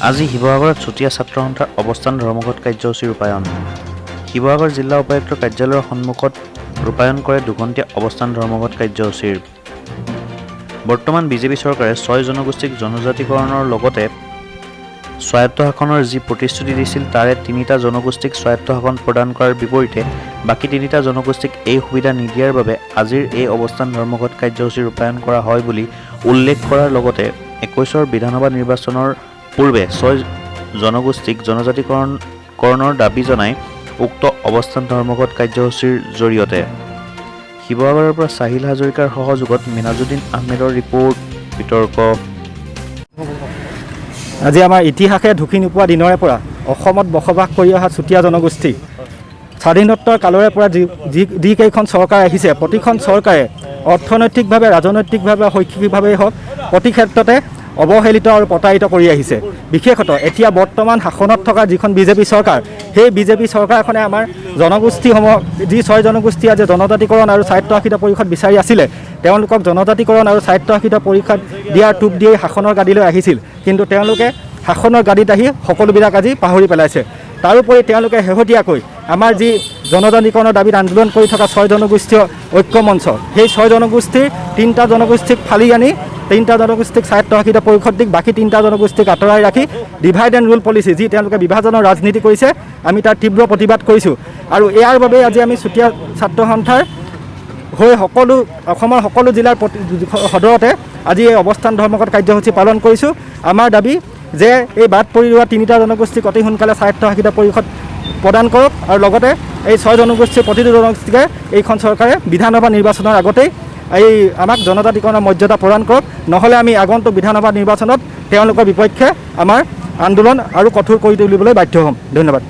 আজি শিৱসাগৰত চুতীয়া ছাত্ৰ সন্থাৰ অৱস্থান ধৰ্মঘট কাৰ্যসূচী ৰূপায়ণ। শিৱসাগৰ জিলা উপায়ুক্তৰ কাৰ্যালয়ৰ সন্মুখত ৰূপায়ণ কৰে 2 ঘণ্টীয়া অৱস্থান ধৰ্মঘট কাৰ্যসূচীৰ। বৰ্তমান বিজেপি চৰকাৰে ছয় জনগোষ্ঠীক জনজাতিকৰণৰ লগতে স্বায়ত্তশাসনৰ যি প্ৰতিশ্ৰুতি দিছিল, তাৰে তিনিটা জনগোষ্ঠীক স্বায়ত্তশাসন প্ৰদান কৰাৰ বিপৰীতে বাকী তিনিটা জনগোষ্ঠীক এই সুবিধা নিদিয়াৰ বাবে আজিৰ এই অৱস্থান ধৰ্মঘট কাৰ্যসূচী ৰূপায়ণ কৰা হয় বুলি উল্লেখ কৰাৰ লগতে 21ৰ বিধানসভা নিৰ্বাচনৰ পূৰ্বে ছয় জনগোষ্ঠীক জনজাতিকৰণৰ দাবী জনাই উক্ত অৱস্থান ধৰ্মঘট কাৰ্যসূচীৰ জৰিয়তে। শিৱসাগৰৰ পৰা চাহিল হাজৰিকাৰ সহযোগত মিনাজুদ্দিন আহমেদৰ ৰিপৰ্ট, বিতৰ্ক। আজি আমাৰ ইতিহাসে ঢুকি নোপোৱা দিনৰে পৰা অসমত বসবাস কৰি অহা চুতীয়া জনগোষ্ঠী স্বাধীনোত্তৰ কালৰে পৰা যি যি যিকেইখন চৰকাৰ আহিছে, প্ৰতিখন চৰকাৰে অৰ্থনৈতিকভাৱে, ৰাজনৈতিকভাৱে, শৈক্ষিকভাৱেই হওক, প্ৰতি ক্ষেত্ৰতে অৱহেলিত আৰু প্ৰতাৰিত কৰি আহিছে। বিশেষতঃ এতিয়া বৰ্তমান শাসনত থকা যিখন বিজেপি চৰকাৰ, সেই বিজেপি চৰকাৰখনে আমাৰ জনগোষ্ঠীসমূহ, যি ছয় জনগোষ্ঠী আজি জনজাতিকৰণ আৰু স্বায়ত্তশাসিত পৰিষদ বিচাৰি আছিলে, তেওঁলোকক জনজাতিকৰণ আৰু স্বায়ত্তশাসিত পৰিষদ দিয়াৰ টোপ দিয়েই শাসনৰ গাদীলৈ আহিছিল। কিন্তু তেওঁলোকে শাসনৰ গাদীত আহি সকলোবিলাক আজি পাহৰি পেলাইছে। তাৰোপৰি তেওঁলোকে শেহতীয়াকৈ আমাৰ যি জনজাতিকৰণৰ দাবীত আন্দোলন কৰি থকা ছয় জনগোষ্ঠীয় ঐক্য মঞ্চ, সেই ছয় জনগোষ্ঠীৰ তিনিটা জনগোষ্ঠীক ফালি আনি তিনিটা জনগোষ্ঠীক স্বায়ত্তশাসিত পৰিষদ দি বাকী তিনিটা জনগোষ্ঠীক আঁতৰাই ৰাখি ডিভাইড এণ্ড ৰুল পলিচি, যি তেওঁলোকে বিভাজনৰ ৰাজনীতি কৰিছে, আমি তাৰ তীব্ৰ প্ৰতিবাদ কৰিছোঁ। আৰু ইয়াৰ বাবেই আজি আমি চুতীয়া ছাত্ৰ সন্থাৰ হৈ সকলো অসমৰ সকলো জিলাৰ প্ৰতি সদৰতে আজি এই অৱস্থান ধৰ্মঘট কাৰ্যসূচী পালন কৰিছোঁ। আমাৰ দাবী যে এই বাদ পৰি ৰোৱা তিনিটা জনগোষ্ঠীক অতি সোনকালে স্বায়ত্তশাসিত পৰিষদ প্ৰদান কৰক আৰু লগতে এই ছয় জনগোষ্ঠীৰ প্ৰতিটো জনগোষ্ঠীকে এইখন চৰকাৰে বিধানসভা নিৰ্বাচনৰ আগতেই এই আমাক জনজাতিকৰণৰ মৰ্যাদা প্ৰদান কৰক। নহ'লে আমি আগন্তুক বিধানসভা নিৰ্বাচনত তেওঁলোকৰ বিপক্ষে আমাৰ আন্দোলন আৰু কঠোৰ কৰি তুলিবলৈ বাধ্য হ'ম। ধন্যবাদ।